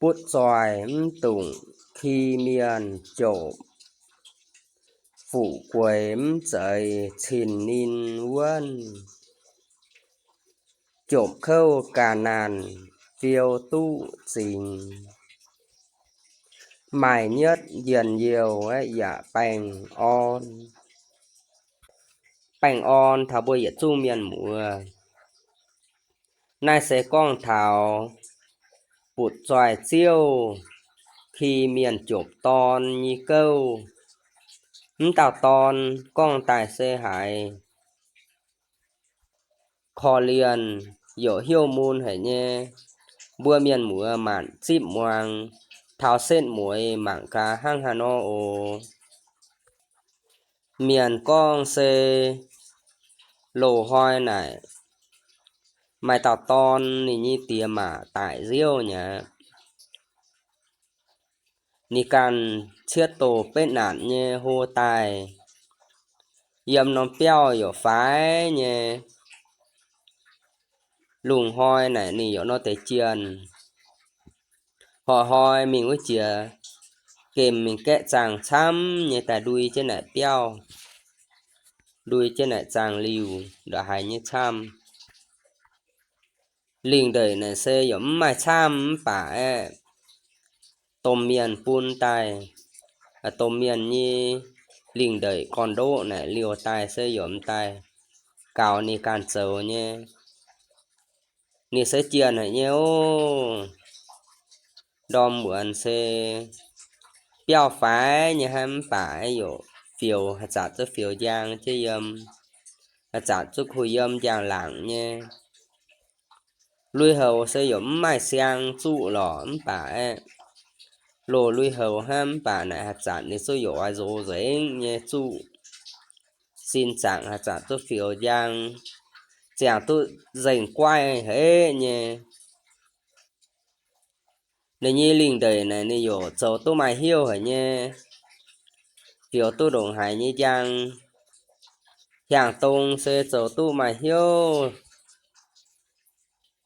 Butv zoih mv dungc ki mienh jomc, fuqv gueix mv zeiz cin ninh wuonv. Jomc kouv ga'naanh fiou duqv zingx, maaih nyetv njien-youh yaac baengh orn. Baengh orn taux mbuo yietc zungv mienh muoz. Naaiv se gorngv taux butv zoih ziouv ki mienh jomc dorn nyei gouv. Mv dauh dorn gorngv daaih se haiz korv-lienh, youc hnyouv mun haic nyei. Mbuo mienh muoz maanc zipv muangx, taux setv mueiz mangc gaax hnangv haaix nor oc. Mienh gorngv se loz-hnoi naaic maaih dauh dorn, ninh nyei diex maac daic nziouv nyei aqv. Ninh ganh cietv doz betv naanc nyei hlo daaih, yiem norm biauv youc faix nyei. Lungh hnoi naaic ninh youc nor deix jienh, horqc hnoi mingh wuov jiex gemh mingh gaeqv zaangh camv nyei daaih ndui jienv naaic biauv, ndui jienv naaic zaangh liuh ndongc haaix nyei camv. Lingh ndeic naaic se yaac mv maaih camv mv baac aeqv, domh mienh bun daaih, domh mienh nyei lingh ndeic gorn-ndoqv naaic liouh daaih se yaac m'daaih gaux ninh ganh zoux nyei. Ninh se jienh haic nyei oc. Ndorm muonz se biauv faix nyei hnangv mv baac youc fioux, haaix zanc zuqc fioux njang jienv yiem, haaix zanc zuqc kuh yiem njang-laangc nyei. Lui-houx se yaac mv maaih siang zuqv lorqc mv baac aeqv, loz lui-houx hnangv mv baac naaic haaix zanc ninh zuqc youc oix nzox nzengc nyei zuqv. Sin zaangc haaix zanc zuqc fioux njang, ziangh duqv nzengc guaiv haic nyei. Ninh nyei lingh ndeic naaic ninh youc zoux duqv maaih hnyouv haic nyei, fioux duqv ndongc haaix nyei njang. Hiaangx dong se zoux duqv maaih hnyouv,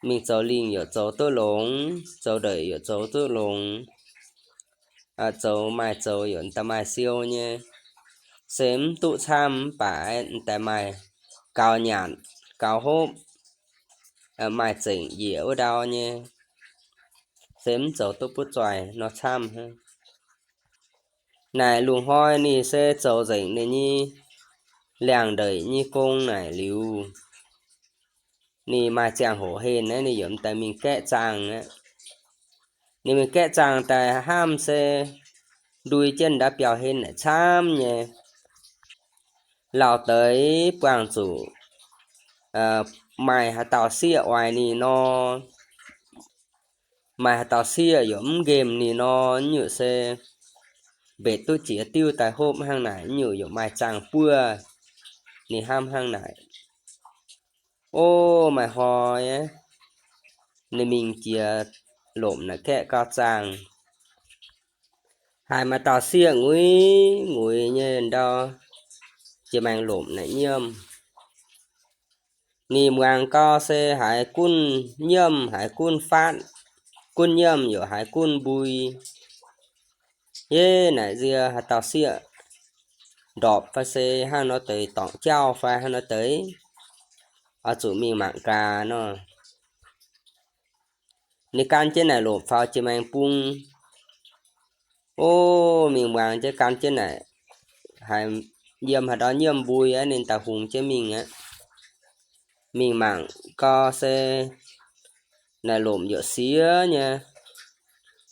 mingh zoux lingh youc zoux duqv longx, zoux ndeic youc zoux duqv longx, zoux maaih zoux youc daaih maaih siou nyei, se mv duqv camv mv baac daaih maaih gaux nyanc, gaux hopv, maaih zengc njiec wuov ndau nyei, se mv zoux duqv butv zoih nor camv hnangv. Naaic lungh hnoi ninh se zoux nzengc ninh nyei liangx-ndeic nyei gong naaic liuz, ninh maaih ziangh hoc hlen naaiv ninh yaac m'daaih mingh gaeqv zaangh aqv. Ninh mingh gaeqv zaangh daaih hnamv se ndui jienv ndau biauv hlen naaic camv nyei. Lauh deix buangh zuqc maaih haaix dauh sieqv oix ninh nor, maaih haaix dauh sieqv yaac mv nqemh ninh nor, nyungc se mbetc duqv jiex diuv daaih hopv hnangv naaic, nyungc yaac maaih zaangh buov. Ninh hnamv hnangv naaic. O, maaih hnoi ninh mingh jiex lomc naaic gaeqv gau zaangh, haiz maaih dauh sieqv nguiz nguiz nyei ndau jiex maengx lomc naaic nyiemv. Ninh muangx gau se haiz gunv nyiemv, haiz gunv faatv, gunv nyiemv youc haiz gunv mbui. Yie naaic nzie haaix dauh sieqv ndorpc fai se hnangv nor deix dorngc jauv fai hnangv nor deix, oix zuqc mingh mangc gaax nor. Ninh gan jienv naaic lomc faaux jiex maengx bung. O, mingh muangx jienv gan jienv naaic haiz yiem haaix ndau nyiemv mbui aqv, ninh daaih hungx jienv mingh aqv. Mingh mangc gau se naaic lomc youc siex nyei,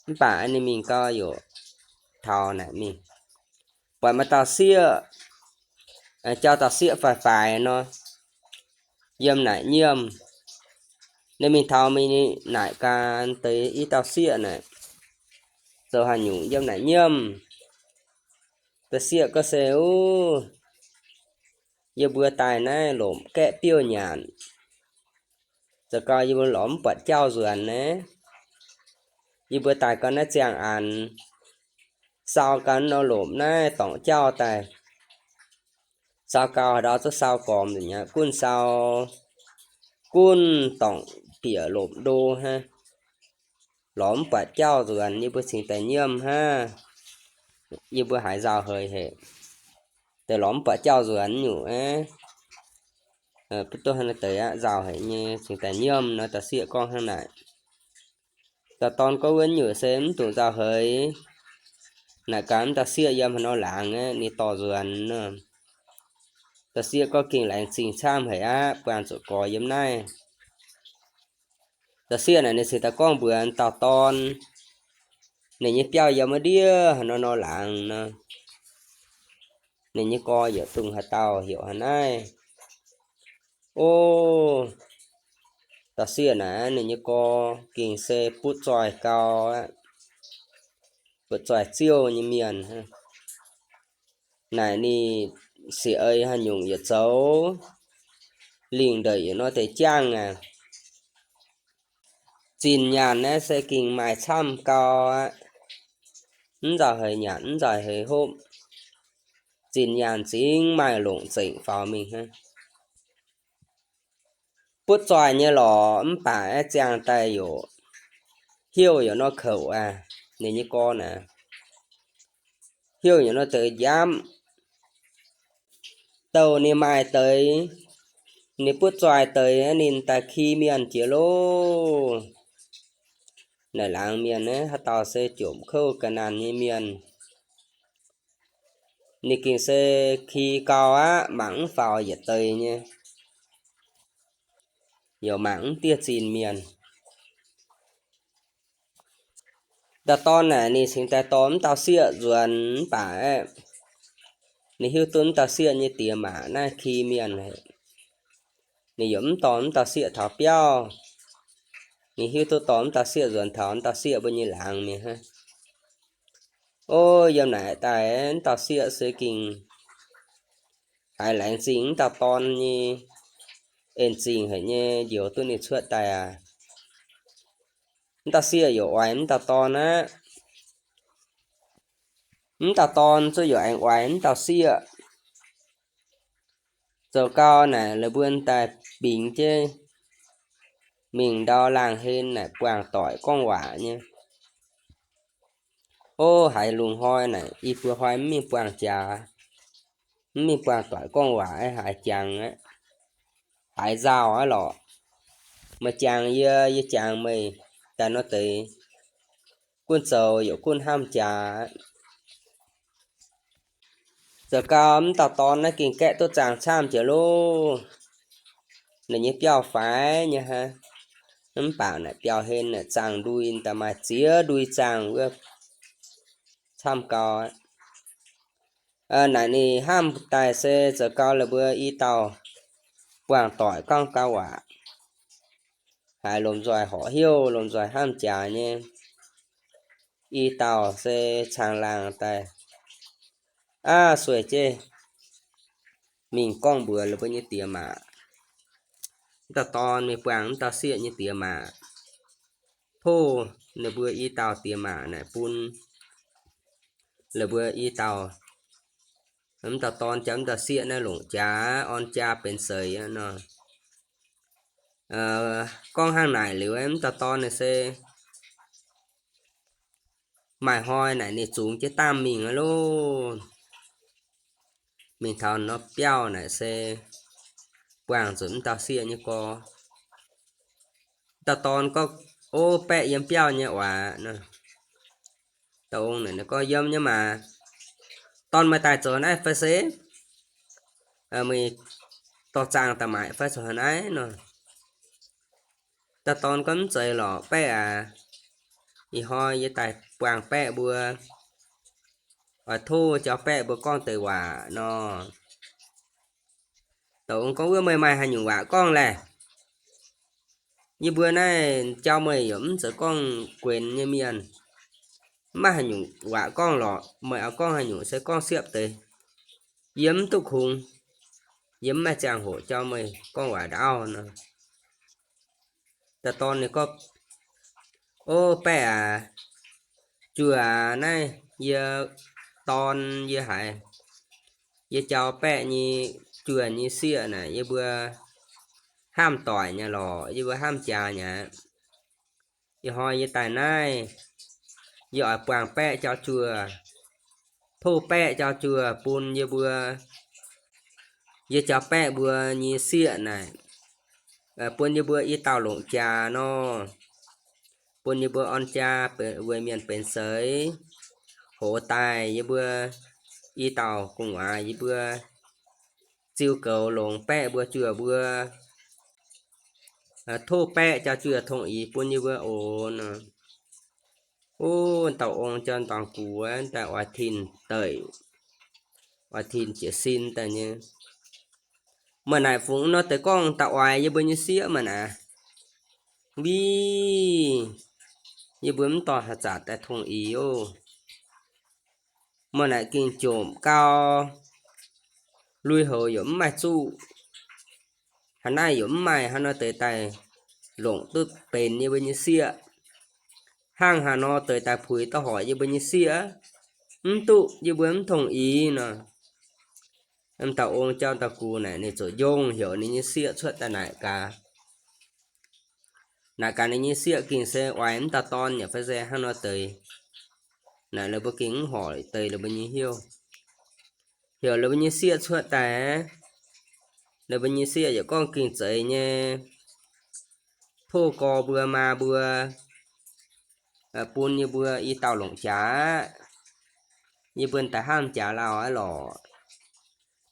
mv baac ninh mingh gau youc taux naaic mingh buatc maaih dauh sieqv, jauv dauh sieqv faix-faix nor, yiem naaic nyiemv. Ninh mingh taux mingh naaic gan deix i dauh sieqv naaic zoux haaix nyungc yiem naaic nyiemv. Dauh sieqv gorngv se, Uv, yie mbuo daaih naaiv lomc gaeqv biouv nyanc, zoux gau yie mbuo lorz mv buatc jauv nzuonx naaiv. Yie mbuo daaih gau naaiv ziangh anx, sau gau nor lomc naaiv dorngc jauv daaih. Sau gau haaix ndau zuqc sau gormx nzengc aqv, gunv sau, gunv dorngc bieqc lomc ndo hnangv. lorz mv buatc jauv nzuonx, yie mbuo cingx daaih nyiemv hnangv. Yie mbuo haiz nzauh heix haic, deix lorz mv buatc jauv nzuonx nyungc aqv. Duqv hnangv naaiv deix aqv, nzauh haic nyei, cingx daaih nyiemv nor. Dauh sieqv gorngv hnangv naaic. Dauh dorn gorngv wuov nyungc se mv dungx nzauh heix. Naaic gaax mv dauh sieqv yiem haaix nor laangz aqv, ninh dorh nzuonx nor. Dauh sieqv gorngv gengh laengz zingh camv haic aqv, buangh zuqc gorx yiem naaiv. Dauh sieqv naaic ninh cingx daaih gorngv mbuox dauh dorn, ninh nyei biauv yiem wuov ndiev haaix nor nor laangz nor. Ninh nyei gorx yietc dungz haaix dauh heuc haaix naaiv. O, dauh sieqv naaic ninh nyei gorx gengh se butv zoih gau aqv, butv zoih ziouh nyei mienh. Naaic ninh siec ei haaix nyungc yietc zoux lingh ndeic yietc nor deix jangv aqv. Zinh nyaanh naaiv se gengh maaih camv gau aqv. Mv nzauh heix nyanc, mv nzauh heix hopv. Zinh nyaanh zingx maaih longc zengc faaux mingh hnangv. Butv zoih nyei lorqc, mv baac aeqv, ziangh daaih yaac heuc yaac nor kouc aqv. Ninh nyei gorx naaic, heuc yaac nor deix njaamv. Douh ninh maaih deix, ninh butv zoih deix, ninh daaih ki mienh jiex loh. Naaic laangz mienh naaiv haaix dauh se jomc kouv ga'naanh nyei mienh, ninh gengh se ki gau aqv, mangc mv faaux yietc deix nyei, yaac mangc mv diev zinh mienh. Dauh dorn naaic ninh cingx daaih dorh mv dauh sieqv nzuonx mv baac aeqv, ninh hiuv duqv mv dauh sieqv nyei diex maac naaiv ki mienh haic. Ninh yaac mv dorh mv dauh sieqv taux biauv. Ninh hiuv duqv dorh mv dauh sieqv nzuonx taux mv dauh sieqv mbuo nyei laangz mingh hnangv. O, yiem naaic daaih mv dauh sieqv se gengh haiz laengz zingh mv dauh dorn nyei en zingh haic nyei njoux duqv ninh cuotv daaih aqv. Mv dauh sieqv yaac oix mv dauh dorn aqv. Mv dauh dorn zuqc yaac aengx oix mv dauh sieqv. Zoux gau naaic la'buonc daaih bingx jienv mingh ndau laangh hlen naaic buangh doic gorngv waac nyei. O, haiz lungh hnoi naaic i buo hnoi mv mingh buangh jaax, mv mingh buangh doic gorngv waac, haiz jangx aqv, haiz nzauh aqv lorqc. Meih jangx yie, yie jangx meih, daaih nor deix gunv zoux yaac gunv hnamv jaax. Zoux gau mv dauh dorn naaiv gengh gaeqv duqv zaangh camv jiex loh. Ninh nyei biauv faix nyei hnangv. Mv baac naaic biauv-hlen naaic zaangh ndui daaih maaih ziex ndui zaangh wuov camv gau aqv. Naaic ninh hnamv daaih se zoux gau la'buo i dauh buangh doic gorngv gau waac, haiz lomh nzoih horpc heuc, lomh nzoih hnamv jaax nyei. I dauh se caangh laangh daaih, aav, sueih jienv mingh gorngv mbuox la'buo nyei diex maac. Mv dauh dorn mingh buangh mv dauh sieqv nyei diex maac, tov ninh mbuo i dauh diex maac naaic bun la'buo i dauh, mv dauh dorn jaax mv dauh sieqv naaiv longc jaax orn jaa benx seix nor. Gorngv hnangv naaic liuz, mv dauh dorn naaic se maaih hnoi naaic ninh zungx jienv daamh mingh aqv loh. Mingh taux nor biauv naaic se buangh zuqc mv dauh sieqv nyei gorx. Dauh dorn gorngv, Ov, baeqv yiem biauv nyei waac nor. Dauh ong naaic gorngv, Yiem nyei maah. Dorn, meih daaih zoux naaiv fai se meih dorh zaangh daaih maaic fai zoux haaix naaiv nor? Dauh dorn gorngv, Mv zeiz lorqc, baeqv aac. Ih hnoi yie daaih buangh baeqv mbuo, oix tov jauv baeqv mbuo gorngv deix waac nor. Dauh ong gorngv, Wuov meih maaih haaix nyungc waac gorngv laeh? Yie mbuo naaiv jauv meih yaac mv zeiz gorngv guenx nyei mienh, mv maaih haaix nyungc waac gorngv lorqc. Meih oix gorngv haaix nyungc se gorngv siepv deix. Yie mv duqv kungx. Yie mv maaih ziangh hoc jauv meih gorngv waac ndau nor. Dauh dorn ninh gorngv, Ov, baeqv aac, juoh aac, naaiv yie dorn yie haiz, yie jauv baeqv nyei juoh nyei sieqv naaic yie mbuo hnamv doic nyei lorqc, yie mbuo hnamv jaax nyei aqv. Ih hnoi yie daaih naaiv, yie oix buangh baeqv jauv-juoh, tov baeqv jauv-juoh bun yie mbuo, yie jauv-baeqv mbuo nyei sieqv naaic, bun yie mbuo i dauh longc jaax nor, bun yie mbuo orn jaa weic mienh benx seix. Hoz daaih yie mbuo i dauh gu'nguaaz yie mbuo ziu goux longc baeqv mbuo juoh mbuo, tov baeqv jauv-juoh tongh-ix bun yie mbuo oc nor. Wuov dauh ong jauv-nduang gux daaih oix tin deic, oix tin jiez sin daaih nyei. Meih naaic fungx nor deix gorngv daaih oix yie mbuo nyei sieqv meih naaic, mbiv, yie mbuo mv dorh haaix zanc daaih tongh-ix oc. Meih naaic gengh jomc gau, lui-houx yaac mv maaih zuqc, haaix naaiv yaac mv maaih haaix nor deix daaih longc duqv benx yie mbuo nyei sieqv. Hnangv haaix nor deix daaih puix duqv horpc yie mbuo nyei sieqv, mv duqv, yie mbuo mv tongh-ix nor. Mv dauh ong jauv-nduang gux naaic ninh ziouc njongh heuc ninh nyei sieqv cuotv daaih naaic gaax. Naaic gaax ninh nyei sieqv gengh se oix mv dauh dorn yaac fai se hnangv nor deix. Naaic la'buo gengh mv horpc deix la'buo nyei hnyouv. Heuc la'buo nyei sieqv cuotv daaih, la'buo nyei sieqv yaac gorngv gengh zeiz nyei, tov gorx mbuo maa mbuo bun yie mbuo i dauh longc jaax aqv. Yie mbuo daaih hnamv jaax lauh aqv lorqc.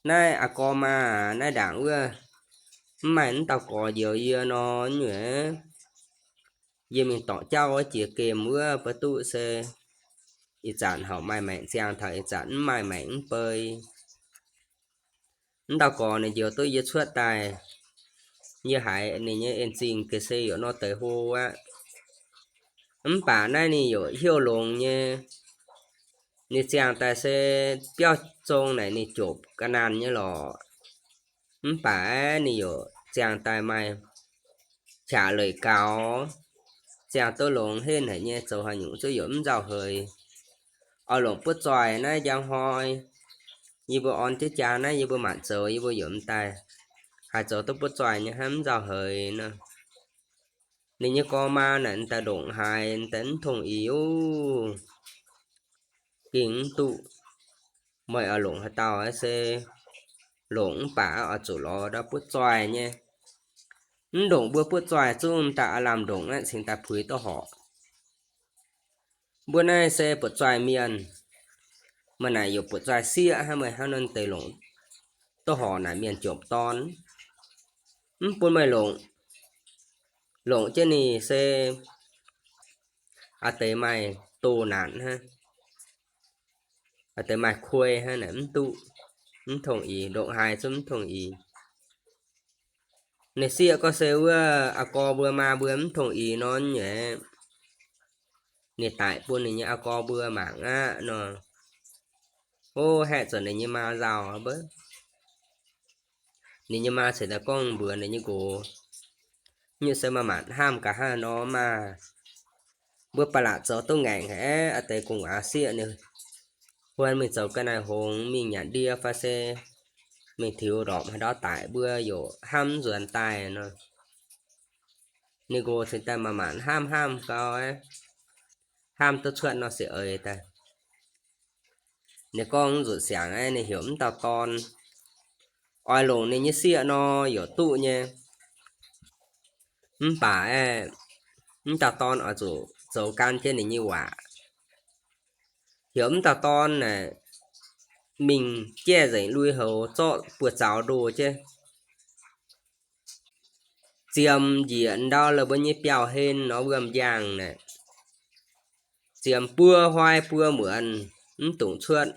Naaiv aa gorx maa, naaiv ndaangc wuov mv maaih mv dauh gorx njoux yie nor nyuoqc, yie mingh dorngc jauv wuov jiex gemh wuov ba'duqv se ih zanc horpc maaih maengc ziangh taux ih zanc mv maaih maengc mv bei. Mv dauh gorx ninh njoux duqv yie cuotv daaih, yie haiz ninh nyei en-zingh ga'se yaac nor deix hlo aqv. Mv baac naaiv ninh yaac heuc longx nyei. Ninh ziangh daaih se biauv zong naaic ninh jopc ga'naanh nyei lorqc. Mv baac ninh yaac ziangh daaih maaih qaqv leic gaux, ziangh duqv longx henv haic nyei, zoux haaix nyungc zuqc yaac mv nzauh heix. Oix longc butv zoih naaiv njang hnoi, yie mbuo orn jienv jaa naaiv yie mbuo maanc zoux, yie mbuo yaac mv daaih haih zoux duqv butv zoih nyei hnangv, mv nzauh heix nor. Ninh nyei gorx maa naaic daaih ndongc haaix daaih mv tongh-ix oc. Gengh mv duqv. Meih oix longc haaix dauh se longc, mv baac oix zuqc lorz ndau butv zoih nyei. Mv ndongc mbuo butv zoih zungv daaih aav lamh ndongc aqv cingx daaih puix duqv horpc. Mbuo naaiv se butv zoih mienh, meih naaic yaac butv zoih sieqv hnangv, meih hnangv nor deix longc duqv horpc naaic mienh jomc dorn, mv bun meih longc. Longc jienv ninh se aa deix maaih doh naanc hnangv, aa deix maaih kuei hnangv naaic mv duqv, mv tongh-ix, ndongc haaix zungv mv tongh-ix. Ninh sieqv gorngv se wuov aa gorx mbuo maa mbuo mv tongh-ix nor nyei, ninh daic bun ninh nyei aa gorx mbuo mangc aqv nor. Ov, haeqv zuqc ninh nyei maa nzauh mbuo. Ninh nyei maa ceix daaih gorngv mbuox ninh nyei nqox, nyutc se maaih maanc hnamv gaax hnangv nor maah. Mbuo ba'laqc zoux duqv ngaengc haic, aa deix gu'nguaaz sieqv ninh huan mingh zoux ga'naaiv hngongx, mingh nyanc ndie fai se mingh tiux ndorpc haaix ndau daic, mbuo yaac hnamv nzuonx daaih nor. Ninh nqox cingx daaih maaih maanc hnamv hnamv gau, hnamv duqv cuotv nor se eix daaih. Ninh gorngv nzunc siangx aeqv, ninh heuc mv dauh dorn oix longc ninh nyei sieqv nor yaac duqv nyei. Mv baac aeqv, mv dauh dorn oix zuqc zoux gan jienv ninh nyei waac. Heuc mv dauh dorn naaic mingh jaiv nzengc lui-houx zorqv buoz-zaux ndoh jienv, ziemx njiec ndau la'buo nyei biauv-hlen nor wuom-njaangh naaic, ziemx buo hnoi buo muonz mv dungx cuotv.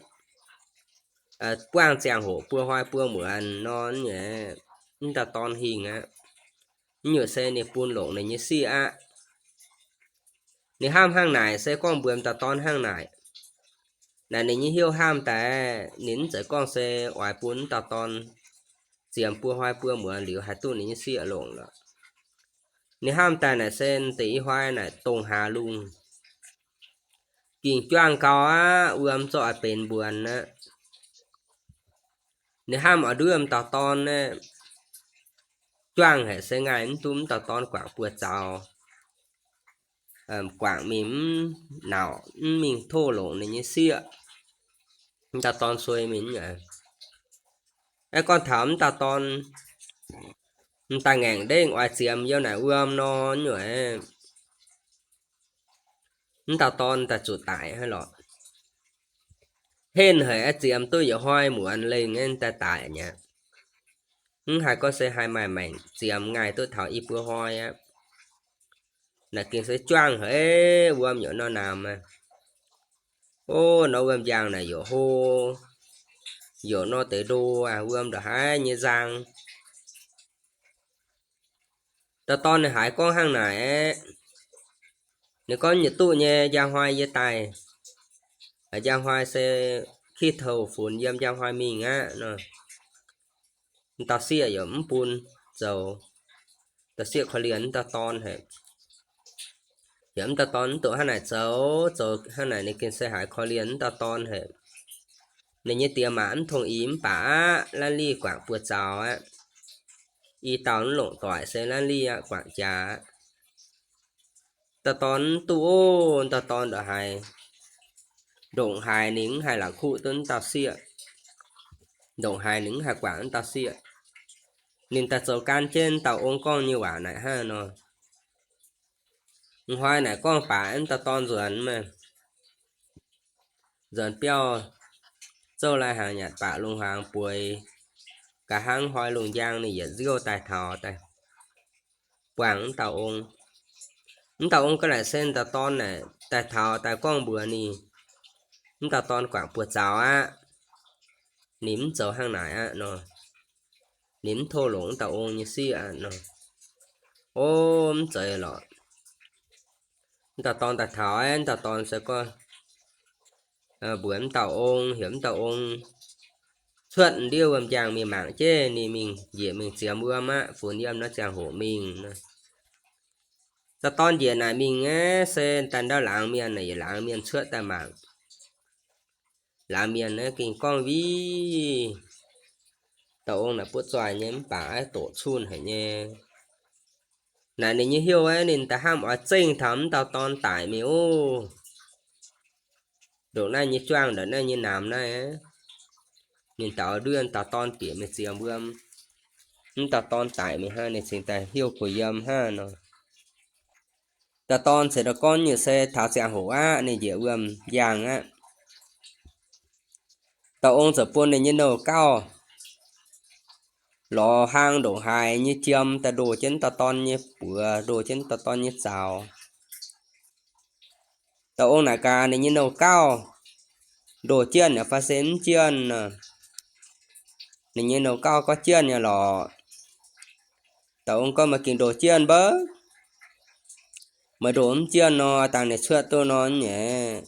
Buangh ziangh hoc buo hnoi buo muonz nor nyei, mv dauh dorn hingh aqv. Nyutc se ninh bun longc ninh nyei sieqv aqv. Ninh hnamv hnangv naaic se gorngv mbuox mv dauh dorn hnangv naaic. Naaic ninh nyei hnyouv hnamv daaih, ninh mv zeiz gorngv se oix bun mv dauh dorn ziemx buo hnoi buo muonz liuz haih duqv ninh nyei sieqv longc lorqc. Ninh hnamv daaih naaic se deix i hnoi naaic dongh hlaax lungh, ging juangv gau aqv, wuom zorqv oix benx mbuonx aqv. Ninh hnamv oix nduov mv dauh dorn aqv, juangv haic se ngaih mv duqv mv dauh dorn guangc buoz-zaux. guangc mingh mv nauc, mv mingh tov longc ninh nyei sieqv. M'dauh dorn suei mingh nyei. Aeqv, gorngv taux m'dauh dorn, m'daaih ngaengc ndengv oix ziemx yiem naaic wuom nor nyei, m'dauh dorn daaih zuqc daic hnangv lorqc. Henv haic aqv, ziemx duqv yietc hnoi muonz lengh nyei daaih daic mi'aqv. Mv haih gorngv se haih maaih maengc ziemx ngaih duqv taux i buo hnoi aqv. Naaic gengh se juangv haic, wuom yaac nor namx aqv. Ov, nor wuom-njang naaic yaac hlo, yaac nor deix ndo aqv, wuom ndongc haaix nyei nzang. Dauh dorn ninh haiz gorngv hnangv naaic aeqv, ninh gorngv, Yietc duqv nyei, njang hnoi yie daaih. Njang hnoi se kitv toux funx yiem njang hnoi mingh aqv nor. M'dauh sieqv yaac mv bun zoux. Dauh sieqv korv-lienh m'dauh dorn haic. Yaac m'dauh dorn mv duqv hnangv naaic zoux, zoux hnangv naaic ninh gengh se haiz korv-lienh m'dauh dorn haic. Ninh nyei diex maac mv tongh i mv baac aqv, Lan Lih guangc buoz-zaux aqv. I dauh mv longc doic se Lan Lih aqv, guangc jaax aqv. Dauh dorn mv duqv ov, dauh dorn ndongc haaix, ndongc haaix ninh mv haih la'kuqv duqv m'dauh sieqv, ndongc haaix ninh mv haih guangc m'dauh sieqv. Ninh daaih zoux gan jienv dauh ong gorngv nyei waac naaic hnangv nor. M'hnoi naaic gorngv baac m'dauh dorn nzuonx maah, nzuonx biauv zouv lai-hnaangx nyanc baac lungh hnaangx bueix, nqa'haav hnoi lungh njang ninh yietc nziouv daaih taux daaih buangh m'dauh ong. M'dauh ong ga'naaiv se m'dauh dorn naaic daaih taux daaih gorngv mbuox ninh, m'dauh dorn guangc buoz-zaux aqv. Ninh mv zoux hnangv naaic aqv nor. Ninh mv tov longc m'dauh ong nyei sieqv aqv nor. Ov, mv zeiz lorqc. M'dauh dorn daaih taux, m'dauh dorn se gorngv mbuox m'dauh ong, heuc m'dauh ong cuotv ndiev wuom-njang mingh mangc jienv ninh mingh njiec mingh ziemx wuom aqv, funx yiem naaiv ziangh hoc mingh. Dauh dorn njiec naaic mingh aeqv, se daaih ndau laangz mienh naaic yietc laangz mienh cuotv daaih mangc. Laangz mienh naaiv gengh gorngv wih, dauh ong naaic buov zoih nyei mv baac aeqv, doqc cunh haic nyei. Naaic ninh nyei heuv aeqv, ninh da'hnamv oix zengh taux m'dauh dorn daic mingh ov. Ndongc naaiv nyei juangv ndongc naaiv nyei namx naaiv, ninh daux nduov dauh dorn bieqc mingh ziemx wuom. Mv dauh dorn daic mingh hnangv, ninh cingx daaih heuv kuh yiem hnangv nor. Dauh dorn ceix daaih gorngv nyei se taux ziangh hoc aqv, ninh njiec wuom-njang aqv. Dauh ong ziouc bun ninh nyei nouh gauv lorz hlang ndongc haaix nyei jiem daaih ndoh jienv dauh dorn nyei buoz, ndoh jienv dauh dorn nyei zaux. Dauh ong naaic gaax ninh nyei nouh gauv, ndoh jienv yaac fai se mv jienv nor. Ninh nyei nouh gauv gorngv jienv nyei lorqc. Dauh ong gorngv, Meih gengh ndoh jienv mbouv. Meih ndoh mv jienv nor, dangh ninh cuotv duqv nor nyei,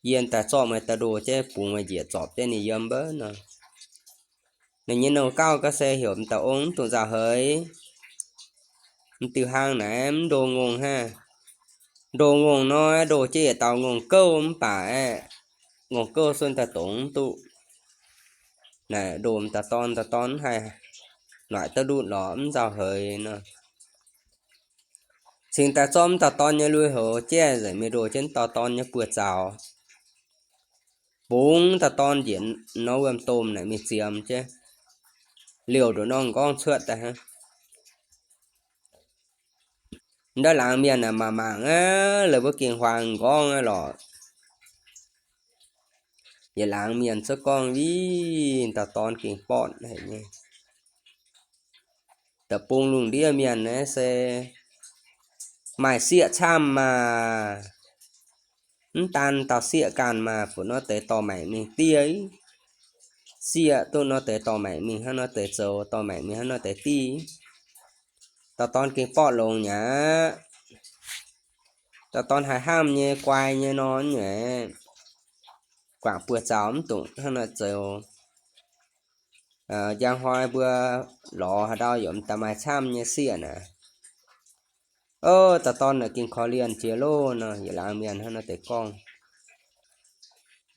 yie daaih zorqv meih daaih ndoh jienv bungx meih njiec zorpc jienv ninh yiem mbouv nor. Ninh nyei nouh gauv ga'se heuc m'dauh ong mv dungx nzauh heix. M'diuh hlang naaiv mv ndo ngongh hnangv. Ndo ngongh nor, ndoh jienv yietc dauh ngongh gouv mv baac aeqv, ngongh gouv sun daaih dongz mv duqv. Naaic ndoh m'dauh dorn, dauh dorn mv haih noic duqv ndutv lorqc, mv nzauh heix nor. Cingx daaih zorqv m'dauh dorn nyei lui-houx jaiv nzengc mingh ndoh jienv dauh dorn nyei buoz-zaux. Bungx dauh dorn njiec norm wuom-domh naaic mingh ziemx jienv, liouh nduqc norm m'nqorngv cuotv daaih hnangv. Ndau laangz mienh naaic mangc mangc aqv, la'buo gengh huaang m'nqorngv aqv lorqc. Yietc laangz mienh cuotv gorngv, Ih, dauh dorn gengh bortv haic nyei. Da'bung lungh ndiev mienh naaiv se maaih sieqv camv maah! Mv daan dauh sieqv ganh maah! Fu nor deix dorh maengc mingh diev, sieqv duqv nor deix dorh maengc mingh hnangv nor deix zoux, dorh maengc mingh hnangv nor deix div. Dauh dorn gengh bortv longx nyei aqv. Dauh dorn haiz hnamv nyei, guai nyei nor nyei, guangc buoz-zaux mv dungx hnangv nor zoux. Njang hnoi mbuo lorz haaix ndau yaac m'daaih maaih camv nyei sieqv naaic. Ov, dauh dorn naaic gengh korv-lienh jiex loh nor, yietc laangz mienh hnangv nor deix gorngv.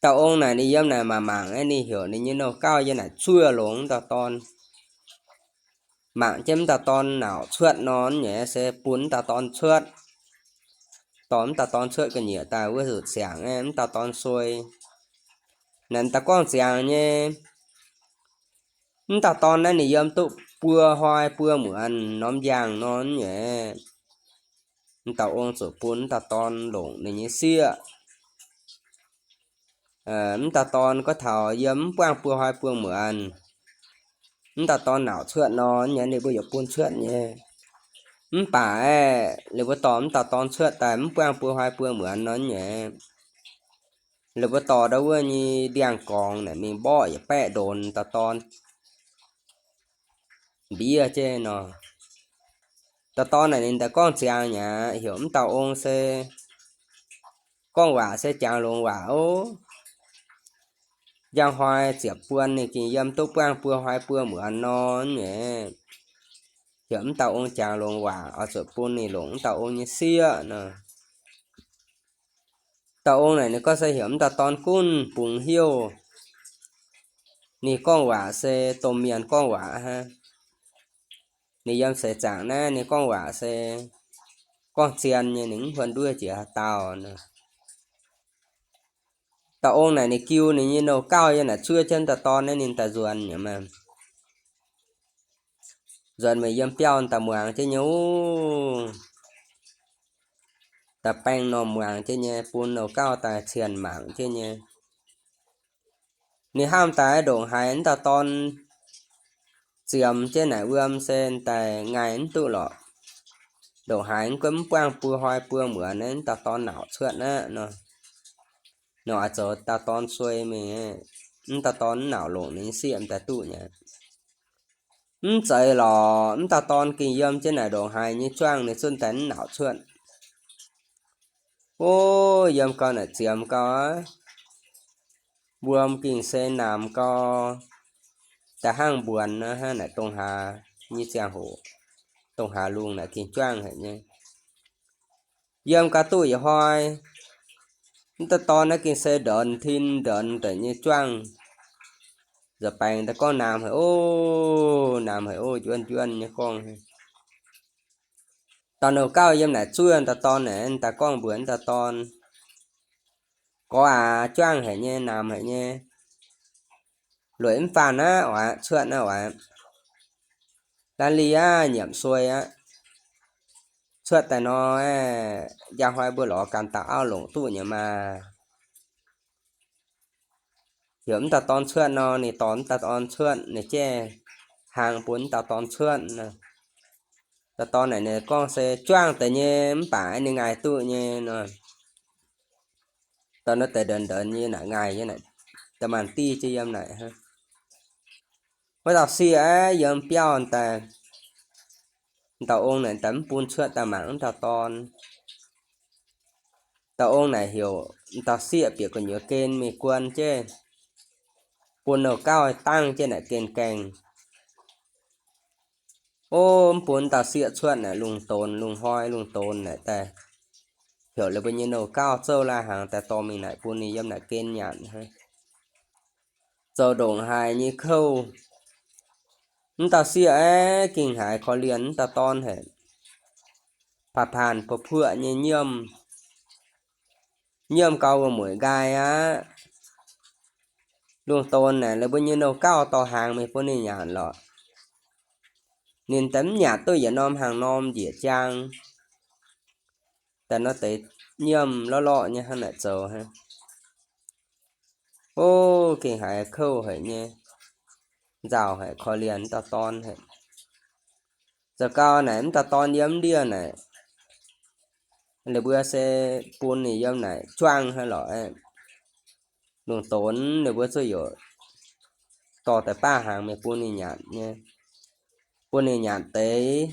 Dauh ong naaic ninh yiem naaic mangc mangc aeqv, ninh heuc ninh nyei nouh gauv yiem naaic zuov longx dauh dorn. Mangc jienv m'dauh dorn nauc cuotv nor nyei se bun m'dauh dorn cuotv. dorh mv dauh dorn cuotv ga'nyiec daaih wuov zuqc siangx aeqv, mv dauh dorn suei. Naaic m'daaih gorngv ziangx nyei, mv dauh dorn naaiv ninh yiem duqv buo hnoi buo muonz norm njang nor nyei, mv dauh ong zuqc bun mv dauh dorn longc ninh nyei sieqv. Mv dauh dorn gorngv taux yiem mv buangh buo hnoi buo muonz, mv dauh dorn nauc cuotv nor nyei, ninh mbuo yaac bun cuotv nyei. Mv baac aeqv, ninh mbuo dorh mv dauh dorn cuotv daaih mv buangh buo hnoi buo muonz nor nyei, ninh mbuo dorh ndau wuov nyei ndiangx-gorngx naaic mingh mborqv yietc baeqv ndonx dauh dorn mbiev jienv nor. Dauh dorn naaic ninh daaih gorngv ziangx nyei aqv, heuc mv dauh ong se gorngv waac se jangx longx waac ov. Njang hnoi ziepc buon ninh gengh yiem duqv buangh buo hnoi buo muonz nor nyei, heuc mv dauh ong jangx longx waac oix zuqc bun ninh longc mv dauh ong nyei sieqv nor. Dauh ong naaic ninh gorngv se heuc mv dauh dorn gunv bungx heuc. Ninh gorngv waac se domh mienh gorngv waac hnangv. Ninh yiem seix zaangc naaiv ninh gorngv waac se gorngv zien nyei, ninh mv huon nduov jiex haaix dauh nor. Dauh ong naaic ninh jiu ninh nyei nouh gauh yiem naaic zuov jienv dauh dorn naaiv ninh daaih nzuonx nyei maah. Nzuonx meih yiem biauv daaih muangx jienv nyei ov. Daaih baeng normh muangx jienv nyei, bun nouh gauh daaih cienh mangc jienv nyei. Ninh hnamv daaih ndongc haaix mv dauh dorn ziemx jienv naaic wuom se daaih ngaih mv duqv lorqc. Ndongc haaix mv gunv mv buangh buo hnoi buo muonz naaiv mv dauh dorn nauc cuotv aqv nor. Nor oix zoux dauh dorn suei mingh, mv dauh dorn mv nauc longc ninh nyei sieqv m'daaih duqv nyei. Mv zeiz lorqc, mv dauh dorn gengh yiem jienv naaic ndongc haaix nyei juangv ninh zunv daaih mv nauc cuotv. O, yiem gau naaic ziemx gau aqv. Wuom gengh se naamx gau, da'hnangv mbuonx hnangv naaic dongh hlaax nyei ziangh hoc, dongh hlaax lungh naaic gengh juangv haic nyei. Yiem gau duqv yietc hnoi, mv dauh dorn naaiv gengh se ndornx tin ndornx deix nyei juangv. Nza'baengx daaih gorngv naamx haic o, naamx haic o, njuonv njuonv nyei gorngv. Dauh nouh gauh yiem naaic zuov dauh dorn naaic daaih gorngv mbuox dauh dorn, Gorx aac, juangv haic nyei, naamx haic nyei. Lueic mv faanh aqv oc, cuotv aqv oc. Laanh li aqv, nyiemc suei aqv. Cuotv daaih nor, njang hnoi mbuo lorz ganh dauh auv longc duqv nyei maah. Heuc mv dauh dorn cuotv nor, ninh dorh mv dauh dorn cuotv, ninh jaiv hlang bun mv dauh dorn cuotv. Dauh dorn naaic ninh gorngv se juangv deix nyei, mv baac ninh ngaih duqv nyei nor. Dorh nor deix ndornx ndornx nyei naaic ngaih nyei naaic, da'maanh diuh jienv yiem naaic hnangv. Wuov dauh sieqv aeqv, yiem biauv daaih, dauh ong naaic daaih mv bun cuotv daaih mangc mv dauh dorn. Dauh ong naaic heuc dauh sieqv bieqc gu'nyuoz gen mingh guon jienv, bun nouh gauh dangv jienv naaic gen gaengh. O, mv bun dauh sieqv cuotv naaic lungh donx, lungh hnoi lungh donx naaic daaih, heuc ninh mbuo nyei nouh gauh zouv lai-hnaangx daaih dorh mingh naaic bun ninh yiem naaic gen nyanc hnangv. Zoux ndongc haaix nyei kouv, mv dauh sieqv aeqv, gengh haiz korv-lienh mv dauh dorn haic. Paav paanh puoqv-puoqv nyei nyiemv, nyiemv gau wuom-mueic nqaai aqv. Lungh donx naaic, ninh mbuo nyei nouh gauh dorh hnaangx mingh bun ninh nyanc lorqc. Ninh daaih mv nyanc duqv yietc norm hnaangx norm njiec jaang, daaih nor deix nyiemv lorqc lorqc nyei hnangv naaic zoux hnangv. O, gengh haiz kouv haic nyei, nzauh haic, korv-lienh mv dauh dorn haic. Zoux gau naaic mv dauh dorn yiem ndiev naaic, ninh mbuo se bun ninh yiem naaic juangv hnangv lorqc. Lungh donx ninh mbuo zuqc dorh deix baav hnaangx mingh bun ninh nyanc nyei, bun ninh nyanc deix,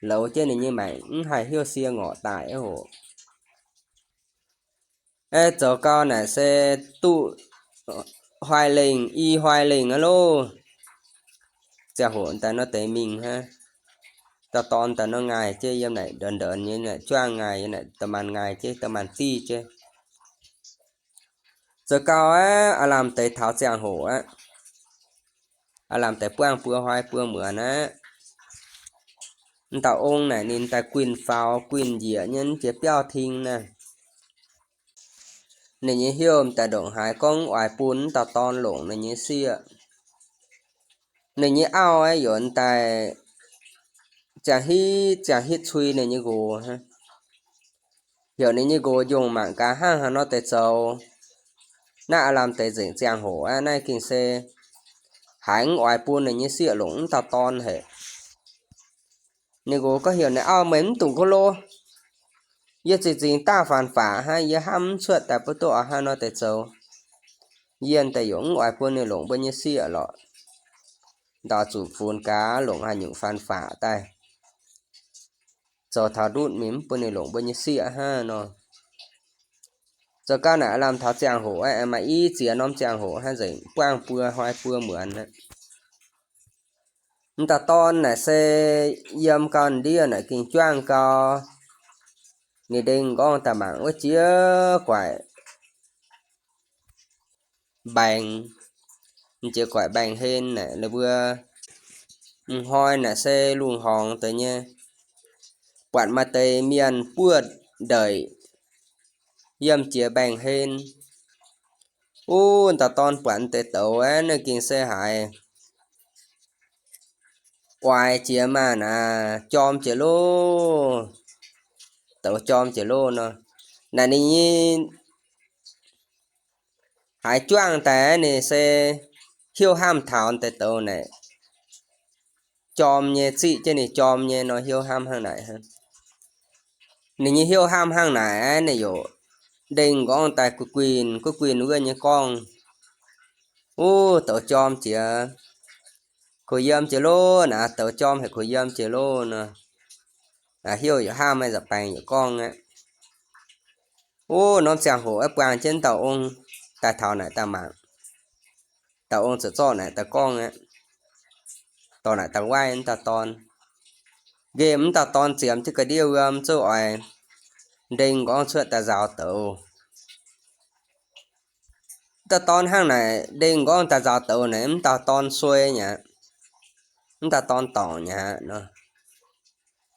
louz jienv ninh nyei maengc mv haih hnyouv sie ngorc daic aqv oc. Aeqv, zoux gau naaic se duqv hnoi lengh, i hnoi lengh aqv loh. Ziangh hoc daaih nor deix mingh hnangv. Dauh dorn daaih nor ngaih jienv yiem naaic ndornx ndornx nyei naaic juangv ngaih, yiem naaic da'maanh ngaih jienv, da'maanh diuh jienv. Zoux gau aqv, aav lamh deix taux ziangh hoc aqv. Aav lamh deix buangh buo hnoi buo muonz aqv. M'dauh ong naaic ninh daaih guinh faaux guinh njiec nyei jiex biauv-ting naaiv. Ninh nyei heuv m'daaih ndongc haaix gorngv oix bun m'dauh dorn longc ninh nyei sieqv. Ninh nyei auv aeqv, yaac daaih ziangh hitv ziangh hitv cui ninh nyei nqox. Heuc ninh nyei nqox njongc mangc gaax hnangv haaix nor deix zoux. Naaiv aav lamh deix nzengc ziangh hoc aqv, naaiv gengh se haiz mv oix bun ninh nyei sieqv longc m'dauh dorn haic. Ninh nqox gorngv heuc ninh auv, meih mv dungx gorngv lov. Yie zinh zingx daaih faanx-faqc hnangv, yie hnamv mv cuotv daaih bun duqv oix hnangv nor deix zoux. Yie daaih yaac mv oix bun ninh longc mbuo nyei sieqv lorqc. Ndau zuqc funx gaax longc haaix nyungc faanx-faqc daaih zoux taux ndutv mingh mv bun ninh longc mbuo nyei sieqv hnangv nor. Zoux gau naaic lamh taux ziangh hoc aeqv, maaih i ziex norm ziangh hoc hnangv nzengc, buangh buo hnoi buo muonz aqv. M'dauh dorn naaic se yiem gau ndiev naaic gengh juangv gau. Ninh ndeng m'nqorngv daaih mangc wuov jiex guaic mbaengx, m'jiex guaic mbaengx-hlen naaic, ninh mbuo m'hnoi naaic se lungh horngx deix nyei, buatc maaih deix mienh buov ndeic yiem jiex mbaengx-hlen. Wuov dauh dorn buatc deix douz aeqv, ninh gengh se haiz oix jiex maah naaic, jorm jiex loh, douz jorm jiex loh nor. Naaic ninh nyei haiz juangv daaih ninh se hiuv hnamv taux deix douz naaic jorm nyei, ziqv jienv ninh jorm nyei nor hiuv hnamv hnangv naaic. Ninh nyei hiuv hnamv hnangv naaic aeqv, ninh yaac ndeng m'nqorngv daaih guinh guinh wuov nyei gorngv, wuov douz jorm jiex kuh yiem jiex loh naaic, douz jorm haic kuh yiem jiex loh nor. Hiuv yaac hnamv, maiv nza'baengx yaac gorngv aqv. Wuov norm ziangh hoc aeqv, buangh jienv dauh ong daaih taux naaic daaih mangc. Dauh ong ziouc zorqv naaic daaih gorngv aqv. Dorh naaic daaih waaiv m'dauh dorn. Nqemh m'dauh dorn ziemx jienv ga'ndiev wuom zouv oix ndeng m'nqorngv cuotv daaih nzaaux douz. M'dauh dorn hnangv naaic ndeng m'nqorngv daaih nzaaux douz naaic, m'dauh dorn suei nyei aqv. M'dauh dorn dorngc nyei aqv nor.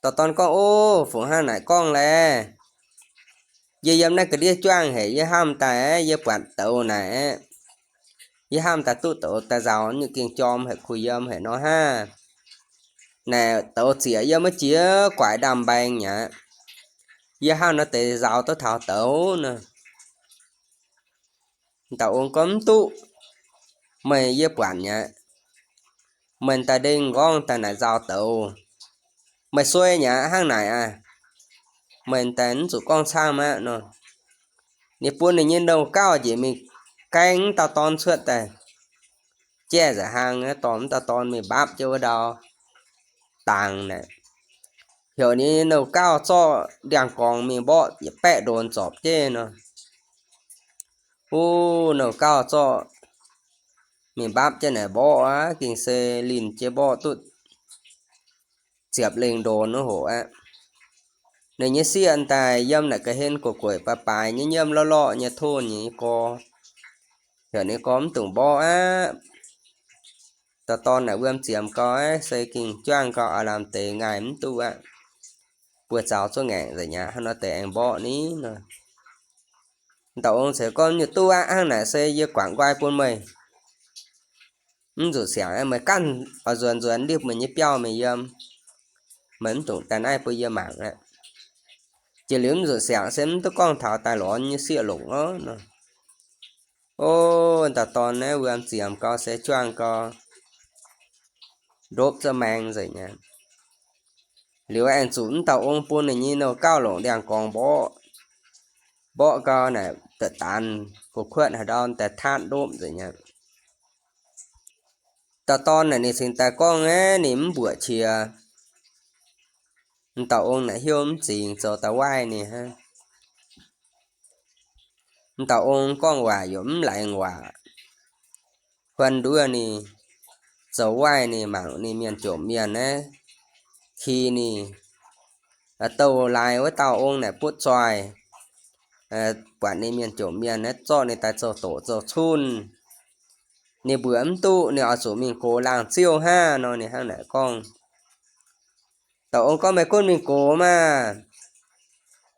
Dauh dorn gorngv, Ov, fungc hnangv naaic gorngv laeh? Yie yiem naaiv ga'ndiev juangv haic, yie hnamv daaih aeqv, yie buatc douz naaic aeqv, yie hnamv daaih duqv douz daaih nzaaux, nyungc gengh jorm haic kuh yiem haic nor hnangv. Naaic douz ziec yiem wuov jiex guaix ndaamv-mbaeng nyei aqv. Yie hnangv nor deix nzaaux duqv taux douz nor. Dauh ong gorngv, Mv duqv. Meih yie buatc nyei aqv. Meih daaih ndeng m'nqorngv daaih naaic nzaaux douz. Meih suei nyei aqv, hnangv naaic aqv. Meih daaih mv zuqc gorngv camv aqv nor. Ninh bun ninh nyei nouh gauh njiec mingh gaeng m'dauh dorn cuotv daaih jaiv nza'hlang, dorh m'dauh dorn mingh mbaapv jienv wuov ndau dangx naaic. Heuc ninh nyei nouh gauh zorqv ndiangx-gorngx mingh mborqv yietc baeqv ndonx zorpc jienv nor. Wuov nouh gauh zorqv mingh mbaapv jienv naaic mborqv aqv, gengh se linh jienv mborqv duqv ziepc lengh ndonx wuov hoc aqv. Ninh nyei sieqv daaih yiem naaic ga'hlen gueic gueic baaix baaix nyei, nyiemv lorqc lorqc nyei, tov ninh nyei gorx, heuc ninh gorx mv dungc mborqv aqv. Dauh dorn naaic wuom ziemx gau aqv, se gengh juangv gau aav lamh deix, ngaih mv duqv aqv. Buoz-zaux zuov ngaengc nzengc aqv, hnangv nor deix aengx mborqv ni nor. Dauh ong ziouc gorngv, Nyungc duqv aqv, hnangv naaic se yie guangc nqoi bun meih. Mv zuqc siangx, meih ganh oix nzuonx nzuonx ndipv meih nyei biauv mingh yiem. Meih mv dungx daaih naaiv bun yie mangc aqv. Jiex liuz mv zuqc siangx se mv duqv gorngv taux daaih lorz nyei sieqv longc orv nor. O, dauh dorn naaiv wuom ziemx gau se juangv gau, ndopv za'maeng nzengc aqv. Liuz aengx zuqc mv dauh ong bun ninh nyei nouh gauh longc ndiangx-gorngx mborqv. Mborqv gau naaic da'daanx gu'kuotv haaix ndau daaih taatv ndopv nzengc aqv. Dauh dorn naaic ninh cingx daaih gorngv aqv, ninh mv mbuoqc qiex. M'dauh ong naaic hnyouv mv zingx zoux da'waaiv ninh hnangv. M'dauh ong gorngv waac yaac mv laengz waac. Huon nduov ninh, zoux waaiv ninh, mangc ninh mienh jomc mienh naaiv, ki ninh, douh laaix wuov dauh ong naaic butv zoih, buatc ninh mienh jomc mienh naaiv zorqv ninh daaih zoux doqc zoux cunh. Ninh mbuoqc mv duqv, ninh oix zuqc mingh gox laangh ziouv hnangv nor, ninh hnangv naaic gorngv. Dauh ong gorngv, meih gunv mingh gox maah!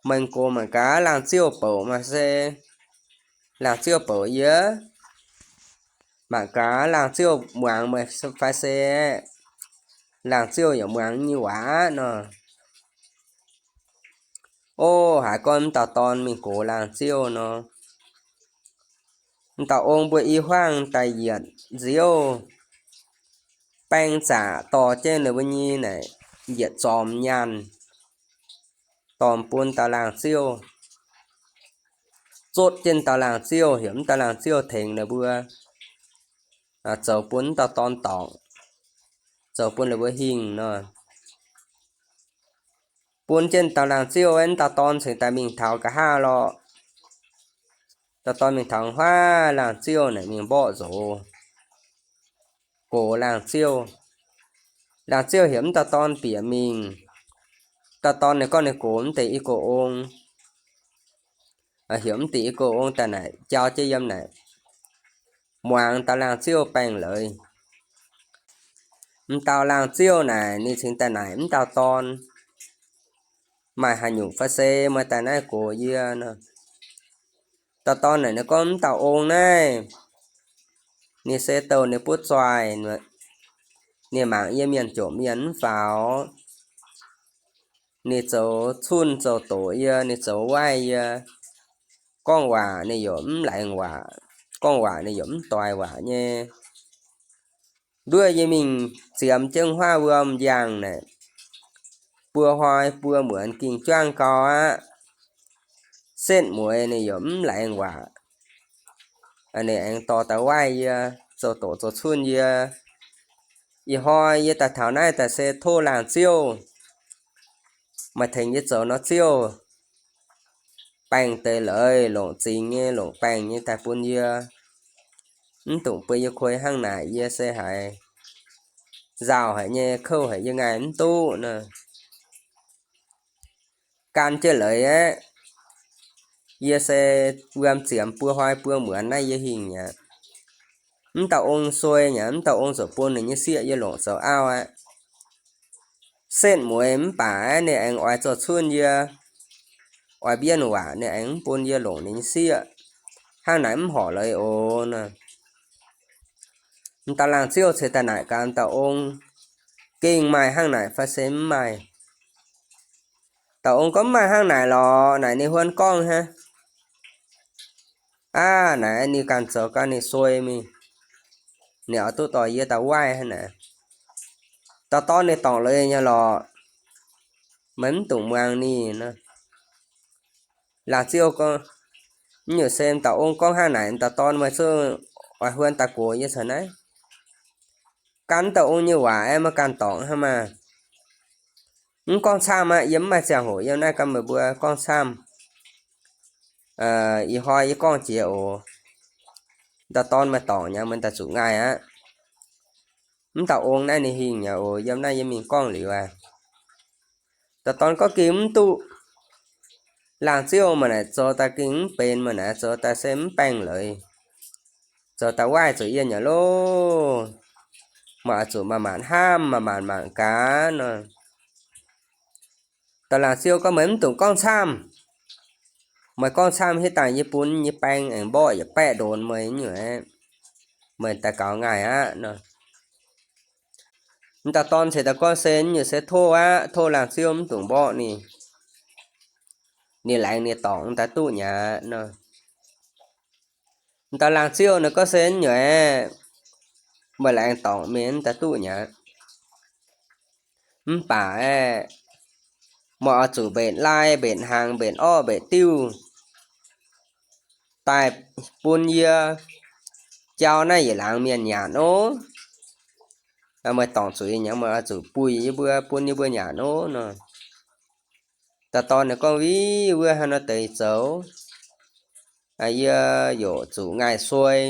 Meih gox mangc gaax laangh ziouv bouc maah se, laangh ziouv bouc yie, mangc gaax laangh ziouv muangx meih fai se, laangh ziouv yaac muangx nyei waac aqv nor. O, haiz gorngv m'dauh dorn mingh gox laangh ziouv nor, m'dauh ong mbuo i hmuangv daaih yietc nziouv, baeng zaqc dorh jienv ninh mbuo nyei naaic yietc zormx nyaanh dorh bun dauh laangh ziouv, zotv jienv dauh laangh ziouv, heuc m'dauh laangh ziouv tengx ninh mbuo zoux bun m'dauh dorn dorngc, zoux bun ninh mbuo hingh nor. Bun jienv dauh laangh ziouv, m'dauh dorn cingx daaih mingh taux nqa'haav lorqc. Dauh dorn mingh taux nqa'haav, laangh ziouv naaic mingh mborqv nzox, gox laangh ziouv. Laangh ziouv heuc m'dauh dorn bieqc mingh. Dauh dorn ninh gorngv ninh gox mv deix i go ong, heuc mv deix i go ong daaih naaic jauv jienv yiem naaic muangx dauh laangh ziouv baengh leiz. M'dauh laangh ziouv naaic ninh cingx daaih naaic m'dauh dorn, maaih haaix nyungc fai se meih daaih naaiv gox yie nor. Dauh dorn naaic ninh gorngv m'dauh ong naaiv, ninh se douh ninh butv zoih, ninh mangc yie mienh jomc mienh mv faaux. Ninh zoux cunh zoux doqc yie, ninh zoux waaiv yie. Gorngv waac ninh yaac mv laengz waac, gorngv waac ninh yaac mv doix waac nyei. Nduov yie mingh ziemx jienv huaav wuom njang naaic, buo hnoi buo muonz ging juangv gau aqv. Setv mueiz ninh yaac mv laengz waac. Ninh aengx dorh daaih waaiv yie, zoux doqc zoux cunh yie. Ih hnoi yie daaih taux naaiv daaih se tov laangh ziouv, maaih tengx yie zoux nor ziouv, baengh deix leiz longc zingx nyei longc baengh nyei daaih bun yie. Mv dungx bun yie kuei hnangv naaic, yie se haiz nzauh haic nyei, kouv haic, yie ngaih mv duqv nor. Gan jienv leiz aeqv, yie se wuom ziemx buo hnoi buo muonz naaiv yie hingh aqv. Mv dauh ong suei aqv, mv dauh ong ziouc bun ninh nyei sieqv yie longc zoux auv aqv. Setv mueiz mv baac ninh aengx oix zoux cunh yie, oix mbienv waac ninh aengx mv bun yie longc ninh nyei sieqv. Hnangv naaic mv horpc leiz oc nor. M'dauh laangh ziouv ceix daaih naaic gaax m'dauh ong, gengh maaih hnangv naaic fai se mv maaih? Dauh ong gorngv, mv maaih hnangv naaic lorqc. Naaic ninh huon gorngv hnangv. Aav, naaic ninh ganh zoux gau ninh suei mingh, ninh oix duqv dorh yie daaih waaiv hnangv naaic. Dauh dorn ninh dorngc leiz nyei lorqc, meih mv dungx muangx ninh nor. Laangh ziouv gorngv, mv nyungc se m'dauh ong gorngv hnangv naaic, m'dauh dorn meih zungv oix huon daaih gox yie caux naaiv. Gan m'dauh ong nyei waac aeqv, meih ganh dorngc hnangv maah. Mv gorngv camv aqv, yie mv maaih ziangh hoc yiem naaiv gan meih mbuo gorngv camv. Ih hnoi yie gorngv jiex oc. M'dauh dorn meih dorngc nyei, meih daaih zuqc ngaih aqv. Mv dauh ong naaiv ninh hingh nyei oc, yiem naaiv yie mingh gorngv liuz aqv. Dauh dorn gorngv, gengh mv duqv. Laangh ziouv meih naaic zoux daaih gengh mv benx, meih naaic zoux daaih se mv baengh leiz, zoux daaih waaiv zuqc yie nyei loh. Meih oix zuqc manc-manc hnamv, manc-manc mangc gaax nor. Dauh laangh ziouv gorngv, meih mv dungx gorngv camv. Meih gorngv camv hitv dangh yie bun nyei baeng aengx mborqv yietc baeqv ndonx meih nyei aqv. Meih daaih gaux ngaih aqv nor. M'dauh dorn ceix daaih gorngv, se nyungc se tov aqv, tov laangh ziouv mv dungx mborqv ninh. Ninh laengz ninh dorngc daaih duqv nyei aqv nor. M'dauh laangh ziouv naaic gorngv, se nyungc aeqv, meih laengz dorngc mingh daaih duqv nyei aqv. Mv baac aeqv, meih oix zuqc mbenc lai, mbenc hnaangx, mbenc orqv, mbenc diuv daaih bun yie jauv naaiv yietc laangz mienh nyanc ov. Meih dorngc zuqc nyei, meih oix zuqc buih yie mbuo, bun yie mbuo nyanc ov nor. Dauh dorn ninh gorngv, Wih, wuov haaix nor deix zoux? Yie yaac zuqc ngaih suei,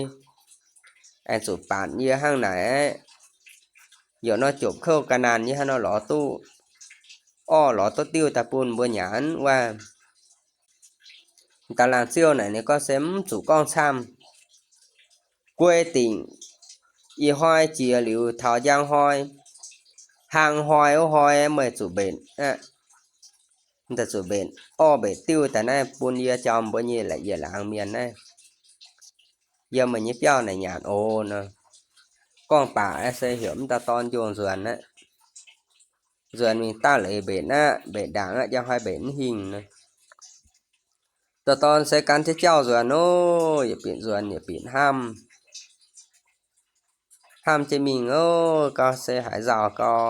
aengx zuqc baatc yie hnangv naaic aeqv, yaac nor jomc kouv ga'naanh yie haaix nor lorz duqv orqv, lorz duqv diuv daaih bun mbuo nyanc wuov. Dauh laangh ziouv naaic ninh gorngv, se mv zuqc gorngv camv. Guei dingc ih hnoi jiex liuz taux njang hnoi, Hlang hnoi wuov hnoi meih zuqc mbenc aqv. Zuqc mbenc orv mbenc diuv daaih naaiv bun yie jauv mbuo nyei yietc laangz mienh naaiv, yiem meih nyei biauv naaic nyanc oc nor. Gorngv baac se heuc m'dauh dorn njongh nzuonx aqv. Nzuonx mingh daaih leiz mbenc aqv, mbenc ndaangc aqv, jangx hnoi mbenc mv hingh nor. Dauh dorn se gan jienv jauv nzuonx oc, yietc binc nzuonx yietc binc hnamv. Hnamv jienv mingh oc, gau se haiz nzauh gau.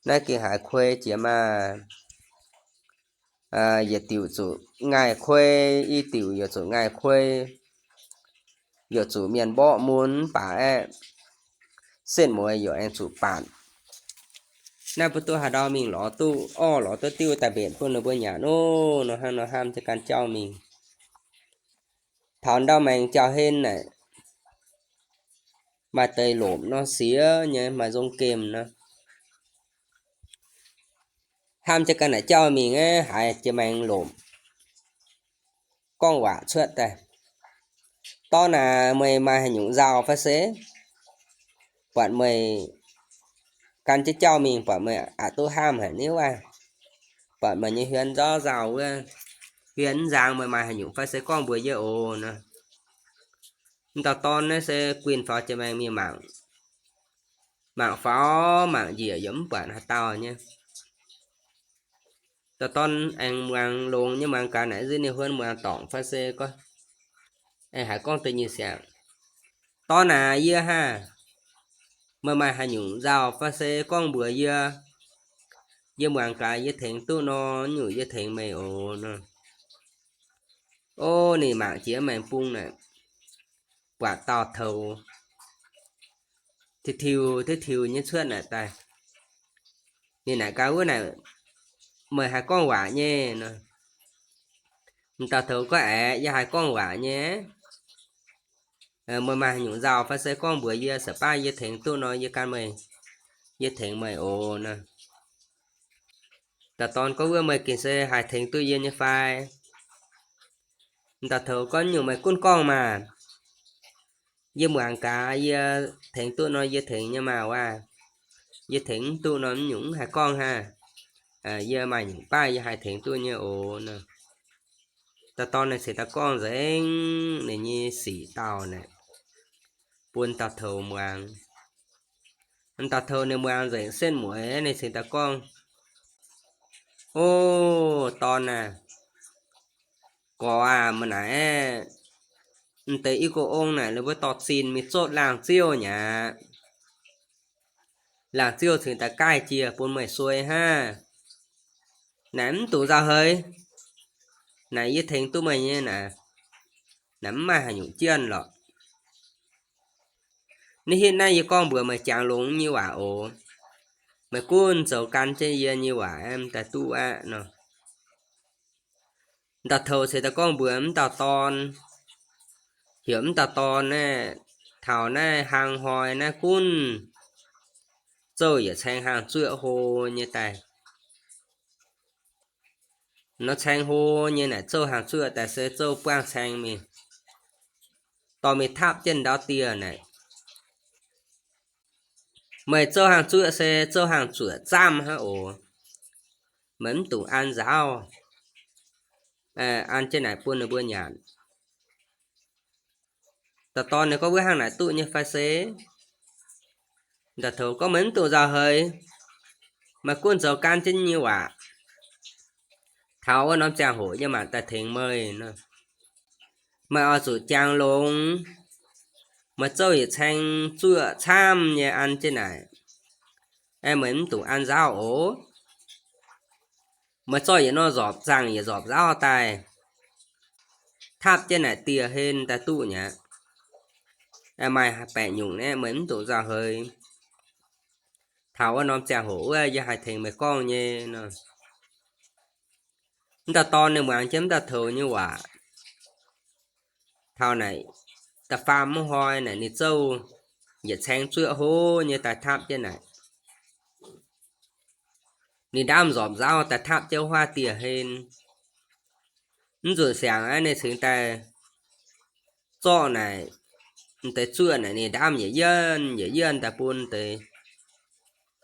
Naaiv gengh haiz kuei jiex maah. Yietc diuc zuqc ngaih kuei, i diuc yaac zuqc ngaih kuei, yaac zuqc mienh mborqv mun mv baac aeqv, setv mueiz yaac aengx zuqc baatc. Naaiv mbuo duqv haaix ndau mingh lorz duqv orv lorz duqv diuv daaih mbenc bun ninh mbuo nyanc oc nor, hnangv nor hnamv jienv gan jauv mingh. Taux ndau maengx jauv-hlen naaic, maaih deix lomc nor siex nyei, maaih nzong gemh nor. Hnamv jienv ganh naaic jauv mingh aeqv, haiz jiex maengx lomc gorngv waac cuotv daaih, dorn aac, meih maaih haaix nyungc nzauh fai se? Buatc meih gan jienv jauv mingh, buatc meih aqc duqv hnamv haic niuv aav. Buatc meih nyei hiuonv nzorv nzauh wuov, hiuonv nzaang, meih maaih haaix nyungc fai se gorngv mbuox yie oc nor. M'dauh dorn naaiv se guinh faaux jiex maengx mingh mangc, mangc faaux mangc njiec yaac mv buatc haaix dauh nyei. Dauh dorn aengx muangx longx nyei, muangx gaax naaic nziev ninh huon muangx dorngc fai se gorngv, aengx haiz gorngv deix nyei siang, dorn aac, yie haah, meih maaih haaix nyungc nzauh fai se gorngv mbuox yie, yie muangx gaax yie tengx duqv nor, nyungc yie tengx meih oc nor. Ov, ninh mangc jiex maengx bung naaic, buatc dauh toux tiux tiux tiux tiux nyei cuotv naaic daaih. Ninh naaic gaax wuov naaic, meih haih gorngv waac nyei nor. M'dauh toux gorngv, aeqv, yie haih gorngv waac nyei. Meih maaih haaix nyungc nzauh fai se gorngv mbuox yie, se baav yie tengx duqv nor, yie gan meih, yie tengx meih oc nor. Dauh dorn gorngv, wuov meih gengh se haih tengx duqv yie nyei fai? M'dauh toux gorngv, nyungc meih gunv gorngv maah. Yie muangx gaax, yie tengx duqv nor yie tengx nyei maah waac. Yie tengx mv duqv nor, mv nyungc mv haih gorngv hnangv. Yie maaih nyungc baav yie haih tengx duqv nyei oc nor. Dauh dorn naaic cingx daaih gorngv nzengc ninh nyei sic dauh naaic bun dauh toux muangx. Dauh toux ninh muangx nzengc setv mueiz ninh cingx daaih gorngv, Ov, dorn aac, gorx aac, meih naaic, m'deix i go ong naaic, ninh mbuo dorh zinh mingh zotv laangh ziouv nyei aqv. Laangh ziouv cingx daaih gaih jiex bun meih suei hnangv. Naaic mv dungx nzauh heix. Naaic yie tengx duqv meih nyei naaic, naaic mv maaih haaix nyungc jienv lorqc. Naaiv hitv naaiv yie gorngv mbuox meih jangx longx nyei waac oc. Meih gunv zoux gan jienv yie nyei waac daaih duqv aqv nor. Dauh toux cingx daaih gorngv mbuox m'dauh dorn, heuc m'dauh dorn naaiv, taux naaiv hlang hnoi naaiv gunv zouv yietc caeng hlang zuoqv hlo nyei daaih. Nor caeng hlo nyei naaic zouv hlang zuoqv daaih se zouv buangv caeng mingh, dorh mingh tapv jienv ndau dieh naaic. Meih zouv hlang zuoqv se zouv hlang zuoqv zaamv hnangv oc. Meih mv dungx an nzaauv, an jienv naaic bun ninh mbuo nyanc. Dauh dorn ninh gorngv, wuov hnangv naaic duqv nyei fai se? Dauh toux gorngv, meih mv dungx nzauh heix. Meih gunv zoux gan jienv nyei waac, taux wuov norm ziangh hoc yie mangc daaih tengx meih nor. Meih oix zuqc jangx longx. Meih zouv yietc caeng zuoqv camv nyei an jienv naaic, aeqv, meih mv dungx an nzaauv oc. Meih zorqv yietc norm nzorpc zaangc yietc nzorpc nzaauv daaih, tapv jienv naaic dieh hlen daaih duqv nyei aqv. Maaih baeqc nyungc naaiv meih mv dungx nzauh heix. Taux wuov norm ziangh hoc wuov yie haih tengx meih gorngv nyei nor. M'dauh dorn ninh muangx jienv m'dauh toux nyei waac, taux naaic da'faam wuov hnoi naaic ninh zouv yietc caeng zuoqv hlo nyei daaih tapv jienv naaic. Ninh ndaamv nzorpc nzaauv daaih tapv jienv wuov dieh hlen. Mv nzunc siangx aqv ninh cingx daaih zorqv naaic, m'deix zuoqv naaic ninh ndaamv yietc yienh yietc yienh daaih bun deix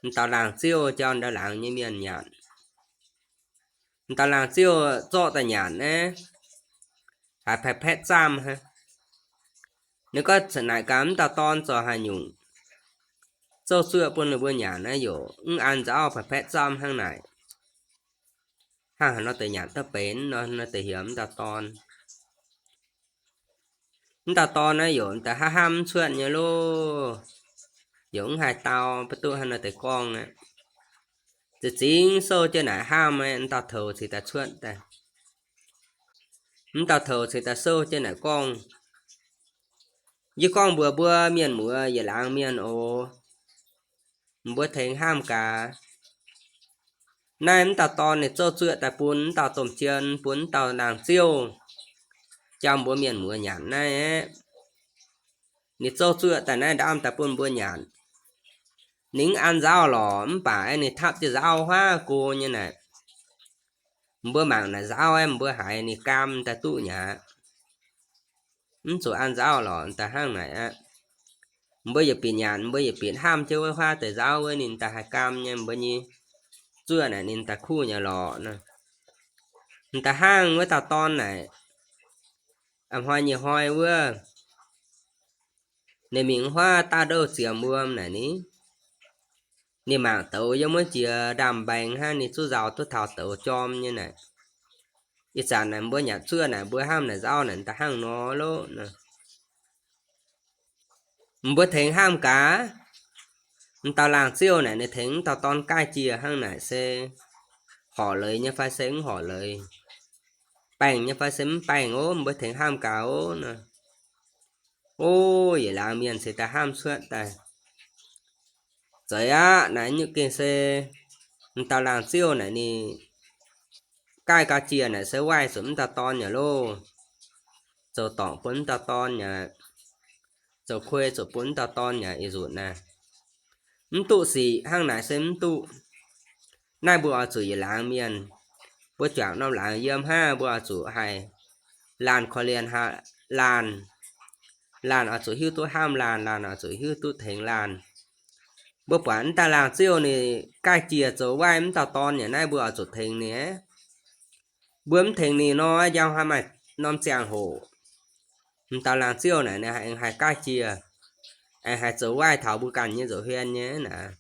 m'dauh laangz ziouh jauv ndau laangz nyei mienh nyanc. M'dauh laangz ziouh zorqv daaih nyanc naaiv, haiz paetv-paetv zaamv hnangv. Ninh gorngv naaic gaax m'dauh dorn zoux haaix nyungc, zouv zuoqv bun ninh mbuo nyanc naaiv yaac mv an nzauv, paetv-paetv zaamv hnangv naaic. Hnangv haaix nor deix nyanc duqv benx nor, nor deix heuc m'dauh dorn. M'dauh dorn naaiv yaac daaih hnamv hnamv mv cuotv nyei loh. Yaac mv haih dau, mv duqv hnangv haaix nor deix gorngv aqv. Za'gengh sou jienv naaic hnamv, m'dauh toux cingx daaih cuotv daaih. M'dauh toux cingx daaih sou jienv naaic gorngv, yie gorngv mbuox mbuo mienh muoz yietc laangz mienh oc, mbuo tengx hnamv gaax. Naaiv m'dauh dorn ninh zouv zuoqv daaih bun m'dauh domh jien, bun m'dauh laangz ziouh, jauv mbuo mienh muoz nyanc naaiv aeqv, ninh zouv zuoqv daaih naaiv ndaamv daaih bun mbuo nyanc. Ninh mv an nzauv lorqc, mv baac ninh tapv jienv nzauv huaav go nyei naaic. Mbuo mangc naaic nzauv aeqv, mbuo haiz ninh gaam daaih duqv nyei aqv. Mv zuqc an nzauv lorqc, daaih hnangv naaic aqv. Mbuo yietc bieqc nyanc, mbuo yietc bieqc hnamv jienv wuov huaav deix nzauv wuov, ninh daaih haih gaam nyei, mbuo nyei zuoqv naaic ninh daaih kuv nyei lorqc nor. Daaih hnangv wuov dauh dorn naaic, a'hnoi nyei hnoi wuov, ninh mingh huaav daav ndouh ziemx wuom naaic ni, ninh mangc douz yiem wuov jiex ndaamv-mbaengx hnangv, ninh zuqc nzaaux duqv taux douz jorm nyei naaic. Ih zanc naaic mbuo nyanc zuoqv naaic, mbuo hnamv naaic nzauv naaic daaih hnangv nor loh nor. Mbuo tengx hnamv gaax, m'dauh laangz ziouv naaic ninh tengx m'dauh dorn gaih jiex hnangv naaic se horc leiz nyei fai se mv horc leiz, baengh nyei fai se mv baengh ov, mbuo tengx hnamv gaax ov nor. Ov, yietc laangz mienh cingx daaih hnamv cuotv daaih, zeiz aqv. Naaiv nyungc gengh se m'dauh laangz ziouv naaic ninh gaih gau jiex naaic se waih zuqc m'dauh dorn yaac loh, zoux dorngc bun m'dauh dorn yaac, zoux kuei zuqc bun m'dauh dorn yaac ih nzunc naaic. Mv duqv sic hnangv naaic se mv duqv. Naaiv mbuo oix zuqc yietc laangz mienh, mbuo juangc norm laangz yiem hnangv, mbuo oix zuqc haih laanh korv-lienh laanh. Laanh oix zuqc hiuv duqv hnamv laanh, laanh oix zuqc hiuv duqv tengx laanh. Mbuo buatc m'dauh laangz ziouv ninh gaih jiex zoux waih m'dauh dorn yaac naaiv mbuo oix zuqc tengx ninh aqv. Mbuo mv tengx ninh nor, yiem haaix maaih norm ziangh hoc m'dauh laangz ziouv naaic ninh aengx haih gaih jiex, aengx haih zoux waih taux mbuo ganh nyei nza'hmien nyei naaic.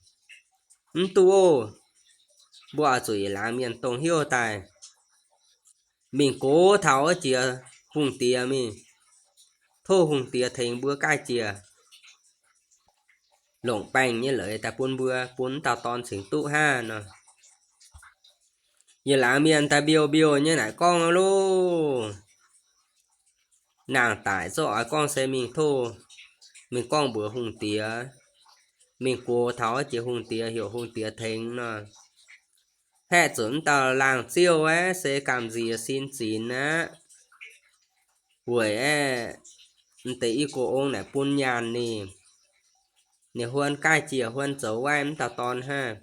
Mv duqv oc. Mbuo oix zuqc yietc laangz mienh dongh hnyouv daaih, mingh gox taux wuov jiex hungh diex mingh, tov hungh diex tengx mbuo gaih jiex, longc baengh nyei leiz daaih bun mbuo, bun m'dauh dorn cingx duqv hnangv nor. Yietc laangz mienh daaih mbiouh mbiouh nyei naaic gorngv loh, nangh daic zouv oix gorngv se mingh tov, mingh gorngv mbuox hungh diex, mingh gox taux wuov jiex hungh diex, heuc hungh diex tengx nor. Haeqv zuqc m'dauh laangz ziouv aeqv, se gamh nziex sin zinx aqv. Weic aeqv, m'deix i gox ong naaic bun nyaanh ninh, ninh huon gaih jiex huon zoux waih m'dauh dorn hnangv.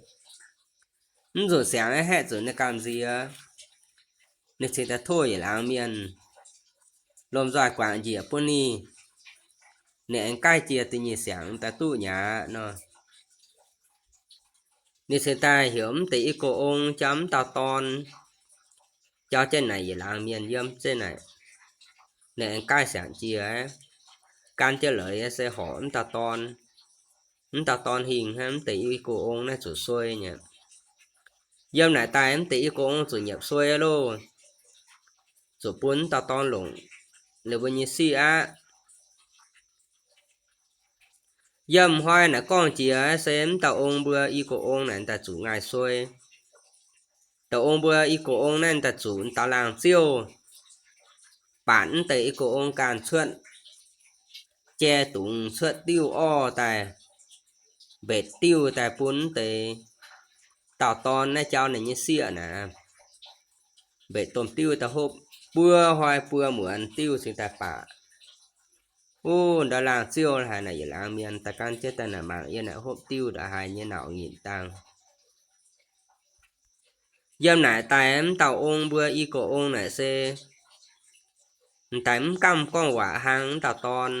Mv nzunc siangx aeqv, haeqv zuqc ninh gamh nziex, ninh cingx daaih tov yietc laangz mienh lomh nzoih guangc njiec bun ninh, ninh aengx gaih jiex da'nyeic siangx daaih duqv nyei aqv nor. Ninh cingx daaih heuc m'deix i gox ong jauv m'dauh dorn, jauv jienv naaic yietc laangz mienh yiem jienv naaic. Ninh aengx gaih siangx jiex, gan jienv leiz se horc m'dauh dorn. M'dauh dorn hingh hnangv, m'deix i gox ong naaiv zuqc suei nyei. Yiem naaic daaih m'deix i gox ong zuqc nyiepc suei loh, zuqc bun m'dauh dorn longc ninh mbuo nyei siqv aqv. Yiem hnoi naaic gorngv jiex se m'dauh ong mbuo i gox ong naaic daaih zuqc ngaih suei. Dauh ong mbuo i gox ong naaiv daaih zuqc m'dauh laangz ziouv baatc m'deix i gox ong ganh cuotv jai dungz cuotv diuv orv daaih, mbetc diuv daaih bun m'deix dauh dorn naaiv jauv ninh nyei sieqv naaic. Mbetc domh diuv daaih hopv buo hnoi buo muonz diuv cingx daaih baac. Ov, m'dauh laangz ziouv haiz naaic yietc laangz mienh daaih gan jienv daaih naaic mangc yiem naaic hopv diuv ndongc haaix nyei nauc nyitc dangh. Yiem naaic daaih m'dauh ong mbuo i gox ong naaic se m'daaih mv gamh gorngv waac hlang m'dauh dorn,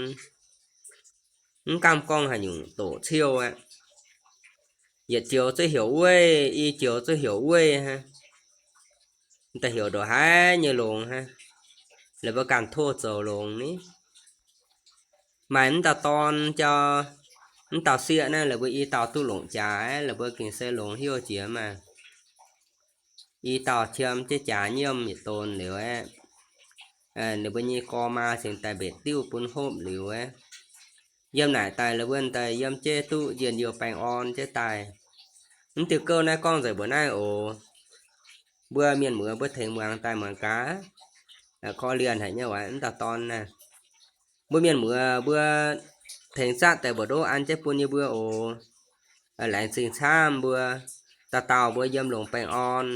mv gamh gorngv haaix nyungc doqc ciouh aqv. Yietc joux zuqv heuc weih, i joux zuqv heuc weih hnangv. Daaih heuc ndongc haaix nyei longx hnangv. Laaix mbuo ganh tov zoux longx ni. Maaih mv dauh dorn jaa, mv dauh sieqv naaiv laaix mbuo i dauh duqv longc jaax, laaix mbuo gengh se longx hnyouv jiex maah. I dauh qiemx jienv jaax nyiemv yietc donx liuz aeqv, ninh mbuo nyei gorx maa cingx daaih mbenc diuv bun hopv liuz aeqv, yiem naaic daaih laaix mbuo daaih yiem jienv duqv njien-youh baengh orn jienv daaih. Mv diuh gouv naaiv gorngv nzengc mbuoqc naaiv oc. Mbuo mienh muoz mbuo tengx muangx daaih muangx gaax. Korv-lienh haic nyei waac mv dauh dorn naaiv. Mbuo mienh muoz mbuo tengx zatv daaih mbuoqc ndoqv an jienv bun yie mbuo oc. Laengz zingh camv mbuo, dauh dauh mbuo yiem longx baengh orn.